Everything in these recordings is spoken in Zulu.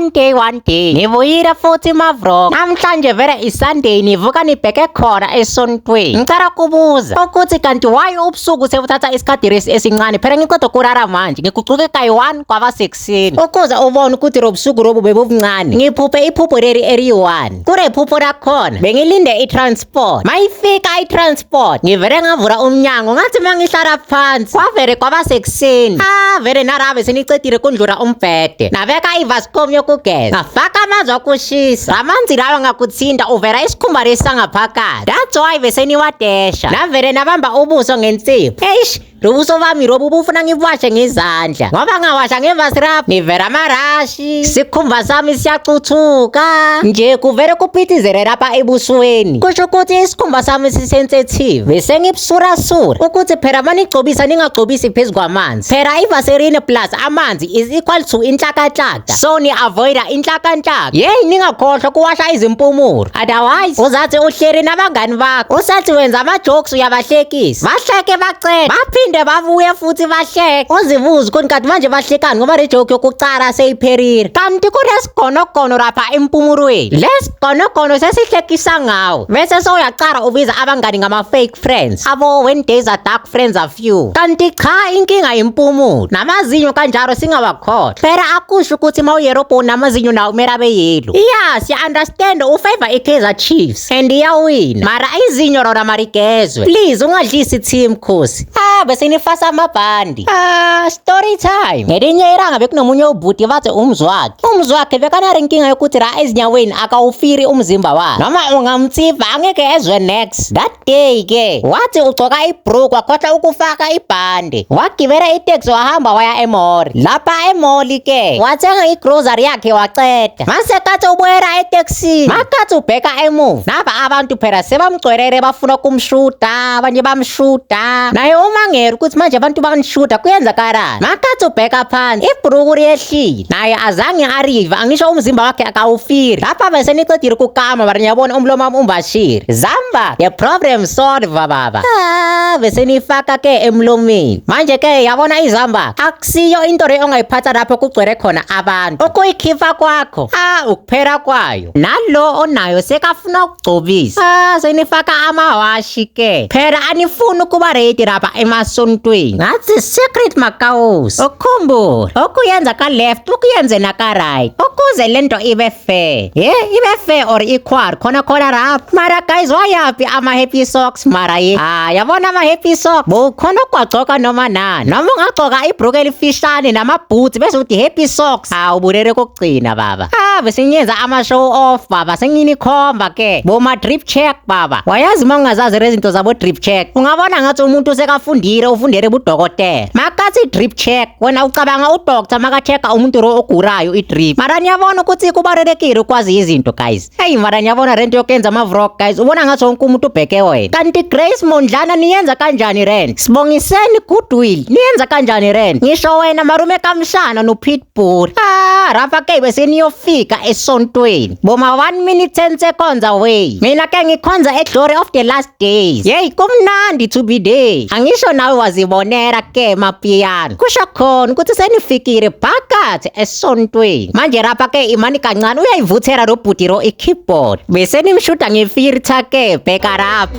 One day, one day ngibuyile futhi mavrok. Namhlanje vele iSunday, nivuka nibheke khona esontweni. Ngicela kubuza ukuthi kanti why ubusuku sebuthatha isikhathi resi esincane? Phela ngiqeda kurara manje, ngigucuke kayi-1 kwaba sekuseni. Ukuze ubone ukuthi robusuku robu bebubuncane, ngiphuphe iphupho leli eliyi-1. Kule phupho lakhona bengilinde i-transport. Mayifika i-transport, ngivele ngavula umnyango, ngathi mangihlala phansi kwavele kwaba sekuseni. Ah, vele narabe senicedile kundlula umbhede, nabeka ivascom yokugeza, ngafaka amanzi okushisa. Amanzi lawa ngakuthinta uvela isikhumba lesi sangaphakathi. That's why beseniwadesha, navele nabamba ubuso ngensipho. Eish, lobuso bami lobu bufuna ngibuwashe ngezandla, ngoba ngawasha ngevasirap ngivela amarashi, sikhumba sami siyacuthuka nje, kuvele kuphithizele lapha ebusweni. Kusho ukuthi isikhumba sami sisensitive, bese ngibusurasura ukuthi phela manigcobisa ningagcobisi phezu kwamanzi. Phela ivaseline plus amanzi is equal to inhlakanhlaka, so ni-avoida inhlakanhlaka. Yeyi, ningakhohlwa kuwasha izimpumuro, otherwise uzathi uhleli nabangani bakho, usathi wenza ama-jokes, uyabahlekisa, bahleke bacele, baphinde babuye futhi bahleke, uzibuze ukuthi kanti manje bahlekani, ngoba le joke yokucala seyiphelile. Kanti kunesigonogono lapha empumulweni, lesigonogono sesihlekisa ngawo, bese sowuyacala ubiza abangani ngama-fake friends, abo when days are dark friends are few. Kanti cha, inkinga impumulo namazinyo kanjalo, singawakhohlwa. Phela akusho ukuthi uma uyerobhoni namazinyo nawo kumele abe yellow. Yeah, siya-understand ufavor i-Kaizer Chiefs and iyawina, mara izinyo lona maligezwe, please, ungadlisi team khosi. Ah, bese nifasa amabhandi. Ah, story time. Ngelinye ilanga bekunomunye ubhuti, bathi umzwakhe, umzwakhe bekanare inkinga yokuthi la ezinyaweni akawufiri umzimba wakhe, noma ungamtsiva angeke ezwe next. That day ke wathi ugcoka ibhruku, wakhohlwa ukufaka ibhande, wagibela iteksi, wahamba waya e-mall. Lapha e-mall ke wathenga igrocery yakhe, waceda. Mase kathi ubuyela etekisini, makathi ubheka emuva, naba abantu phela sebamgcwelele, bafuna ukumshuda, abanye bamshuda naye. Umangela ukuthi manje abantu banishuda, kuyenzakalani? Makathi ubheka phansi, ibhruku liyehlile, naye azange arive. Angisho umzimba wakhe akawufiri lapha. Bese nicedile ukukama, mara ngiyabona umlomo wami umbashile. Zamba the problem solver baba. Ah, bese nifaka ke emlomeni manje ke. Yabona izamba akusiyo into le ongayiphatha lapho kugcwele khona abantu. Ukuyikhipha kwakho, ah, ukuphela kwayo. Nalo onayo sekafuna ukugcobisa. Ah, senifaka amawashi ke, phela anifuni ukuba ready lapha emasontweni. Ngathi secret makawusi, ukhumbule okuyenza ka left, ukuyenze naka right, ukuze lento ibe fair, ye ibe fair or equal khona khona lapho. Mara guys, wayaphi ama happy socks? Mara ye, ah, yabona ama happy socks bukhona ukwagcoka noma nani, noma ungagcoka ibhruku elifishane nama-boots bese uthi happy socks. Ah, ubulele kokugcina baba. Ah, bese ngiyenza ama-show off baba, senginikhomba ke boma drip check baba. Wayazi uma ungazazi lezinto zabo drip check, ungabona ngathi umuntu sekafundile, ufundele budokotela. Makathi drip check, wena ucabanga udoctor maka-check-a umuntu lo ogulayo i-drip. Mara niyabona ukuthi kubalulekile ukwazi izinto, guys. Hey, mara niyabona rento yokuyenza ama-vlog, guys, ubona ngathi wonke umuntu ubheke wena. Kanti Grace Mondlana, niyenza kanjani rent? Sibongiseni Goodwill, niyenza kanjani rent? Ngisho wena marume kamshana no-Pitbull. Ah, rafa ke bese niyofika esontweni, boma 1 minute 10 seconds away. Mina ke ngikhonza e-Glory of the Last Days. Yeyi, kumnandi to be there. Angisho nawe wazibonela ke mapiyano, kusho khona ukuthi senifikile phakathi esontweni. Manje rapha ke imani kancane, uyayivuthela lo bhuti lo i-keyboard, bese nimshuda ngefilter ke. Bheka lapha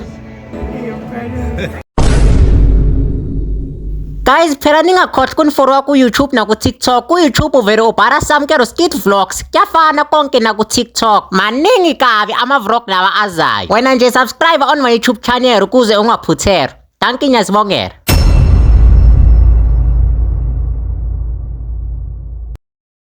guys. Phela ningakhohlwa kunifollowa ku-YouTube naku-TikTok. Ku-YouTube uvele ubhala Samkelo Skit Vlogs, kuyafana konke. Naku-TikTok maningi kabi ama-vlog lawa azayo. Wena nje subscribe on my YouTube channel ukuze ungaphuthelwa. Dankie, ngiyazibongela.